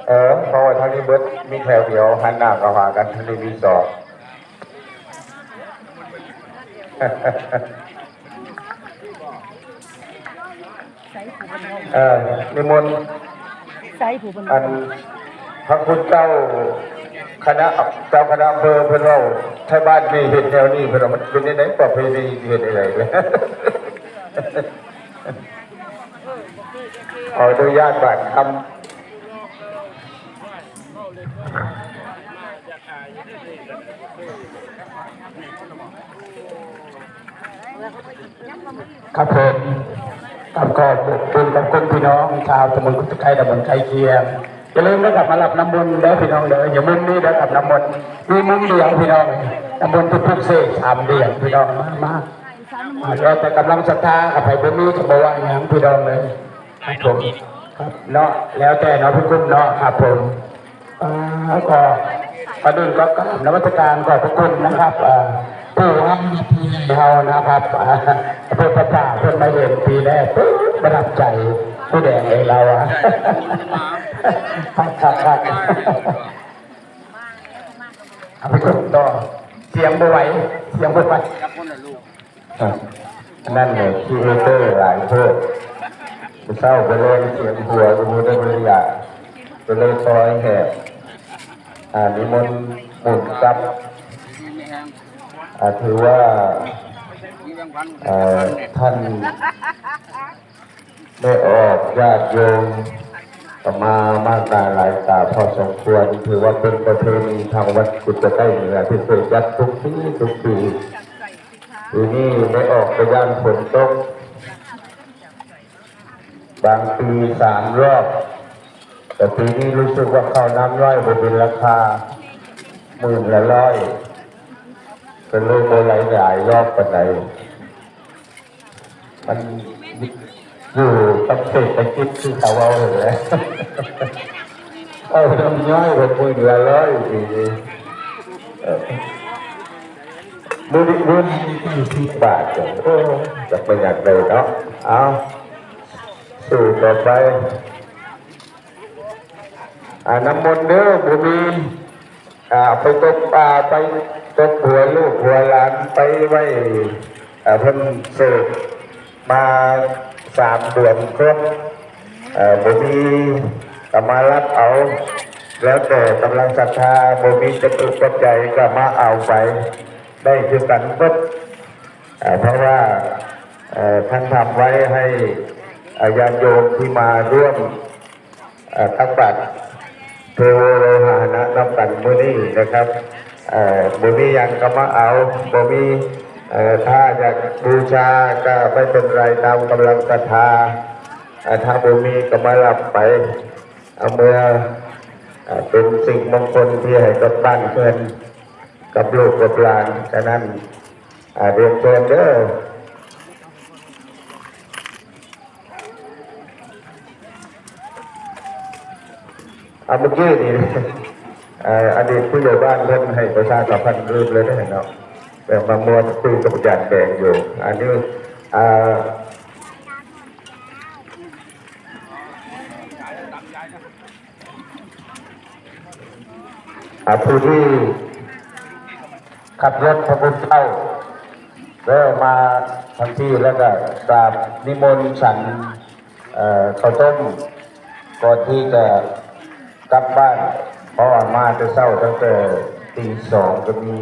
ເອີ ເພາະວ່າທາງນີ້ເບິດມີແຖວດຽວ ຫັນໜ້າເຂົ້າຫາກັນ ທາງນີ້ມີສອງ. ເອີ ນິມົນ ໃສຜູ້ເພິ່ນ ອັນ ພະຄຸນເຈົ້າຄະນະ ເຈົ້າຄະນະອຳເພີເພິ່ນເວົ້າ ໄທບ້ານນີ້ເຮັດແນວນີ້ ເພິ່ນວ່າມັນເປັນຈັ່ງໃດ ປະເພນີເຮັດຈັ່ງໃດ ຂໍອະນຸຍາດບາດຄຳ. ຄັບຜົມ ກັບຂອບຄຸນ ຂອບຄຸນພີ່ນ້ອງຊາວຕຳບົນກຸດຕະໄຄ ຕຳບົນໃກ້ຄຽງ. ຢ່າລືມເດີຄັບ ມາຮັບນ້ຳມົນເດີພີ່ນ້ອງເດີ ຢູ່ມຸມນີ້ເດີຄັບ ນ້ຳມົນມີມຸມດຽວພີ່ນ້ອງ ນ້ຳມົນທີ່ປຸກເສກສາມດຽວພີ່ນ້ອງ ມາ ມາ ແລ້ວແຕ່ກຳລັງສັດທາ ໃຜບໍ່ມີກໍບໍ່ວ່າຫຍັງພີ່ນ້ອງເອີຍ. ຄັບຜົມ ຄັບເນາະ ແລ້ວແຕ່ເນາະ ພີ່ກຸ້ມເນາະ ຄັບຜົມ. ອ່າ ກໍ ກ່ອນອື່ນກໍກາບນະມັດສະການຂອບພະຄຸນນະຄັບ ອ່າ ຜູ້ຮັບໜ້າທີ່ໃຫ້ເຮົານະຄັບ ອ່າ ເພິ່ນພາເພິ່ນມາເຫັນປີແລກ ປຶ້ບ ປະທັບໃຈ ຜູ້ແດງເອງລາວອະ ຄັກໆໆ ເອົາໄປກົດຕໍ່ ສຽງບໍ່ໄຫວ ສຽງບໍ່ໄຫວ. ອັນນັ້ນແຫຼະ ຄຣີເອເຕີຫຼາຍໂພດ ມື້ເຊົ້າໄປແລ່ນສຽງຫົວຢູ່ ບໍ່ໄດ້ບໍລິຢາ ກໍເລີຍປ່ອຍແຫ້ງ ອາ ນິມົນໝູນກັບ ອາ ຖືວ່າ ເອີ ທ່ານແມ່ອອກ ຍາດໂຍມກໍມາ ມາກໜ້າຫຼາຍຕາພໍສົມຄວນ ຖືວ່າເປັນປະເພນີທາງວັດກຸດຕະໄຄເໜືອ ທີ່ເຄີຍຈັດທຸກປີ ທຸກປີ. ປີນີ້ໄດ້ອອກໄປຢ້ານຝົນຕົກ ບາງປີສາມຮອບ ແຕ່ປີນີ້ຮູ້ສຶກວ່າເຂົ້ານ້ຳຮ້ອຍບໍ່ເປັນລາຄາ ໝື່ນລະຮ້ອຍ ກໍເລີຍບໍ່ໄຫຼຫຼາຍຮອບປານໃດ. ມັນຢູ່ກັບເສດຖະກິດຄືເຂົາເວົ້າຫັ້ນແຫຼະ ເອົານ້ຳຍ້ອຍເບິດມື້ລະຮ້ອຍ ປີນີ້ ເອີ ມື້ນີ້ ມື້ນີ້ສີ່ສິບບາດ ໂອ້ ຈັກແມ່ນຫຍັງເລີຍເນາະ. ເອົາ ສູ້ຕໍ່ໄປ. ອາ ນ້ຳມົນເດີ ບໍ່ມີ ອາ ໄປຕົກປາ ໄປຕົກຫົວລູກຫົວຫຼານ ໄປໄວ້ ອາ ເພິ່ນເສີບມາສາມເດືອນຄົບ ເອີ ບໍ່ມີກໍມາຮັບເອົາ ແລ້ວແຕ່ກຳລັງສັດທາ ບໍ່ມີຈະຕຸປັດໄຈກໍມາເອົາໄປໄດ້ຄືກັນເບິດ ເພາະວ່າ ເອີ ທ່ານທຳໄວ້ໃຫ້ ອາ ຍາດໂຍມທີ່ມາຮ່ວມ ເອີ ຕັກບາດເທໂວໂລຫະນະນຳກັນມື້ນີ້ນະຄັບ ເອີ ບໍ່ມີຫຍັງກໍມາເອົາ ບໍ່ມີ ເອີ ຖ້າຢາກບູຊາກໍໄປເປັນໄລຕາມກຳລັງສັດທາ ເອີ ຖ້າບໍ່ມີກໍມາຮັບໄປ ເອົາເມືອ ເອີ ເປັນສິ່ງມົງຄົນທີ່ໃຫ້ກັບບ້ານເຮືອນ ກັບລູກກັບຫຼານ. ສະນັ້ນ ອາ ຮຽນເຊີນເດີ. ອາ ເມື່ອກີ້ນີ້ ອາ ອະດີດຜູ້ໃຫຍ່ບ້ານເພິ່ນໃຫ້ປະຊາສຳພັນ ລືມເລີຍເດ້ເນາະ ແບບມາມ່ວນຄຸຍກັບອາຈານແດງຢູ່ ອັນນີ້ ອາ ອາ ຜູ້ທີ່ຂັບລົດພະຄຸນເຈົ້າ ເດີ ມາທັງທີ ແລ້ວກໍກາບນິມົນສັນ ເອີ ເຂົ້າຕົ້ມ ກ່ອນທີ່ຈະກັບບ້ານ ເພາະວ່າມາແຕ່ເຊົ້າ ຕັ້ງແຕ່ຕີສອງກໍມີ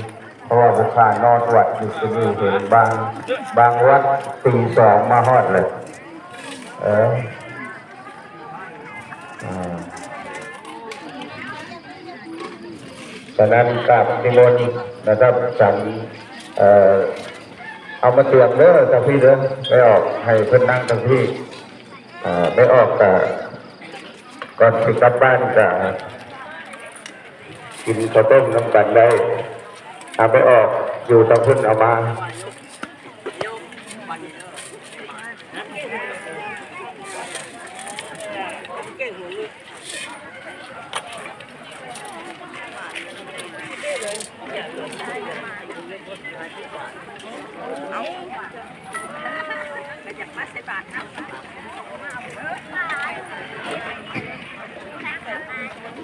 ເພາະວ່າລູກຄ້ານອນວັດຢູ່ ກໍມີເຫັນບາງ ບາງວັດຕີສອງມາຮອດເລີຍ ເອີ. ອາ ສະນັ້ນກາບນິມົນນະຄັບ ສັນ ເອີ ເອົາມາຕຽມເດີ ທາງພີ້ເດີ ໄປອອກໃຫ້ເພິ່ນນັ່ງທາງພີ້ ອາ ໄປອອກກະ ກ່ອນຊິກັບບ້ານກະກິນເຂົ້າຕົ້ມນຳກັນໄດ້ ອາ ໄປອອກຢູ່ທາງພຸ້ນເອົາມາ. ເອົາ ກໍຢາກມາໃສ່ບາດນຳ.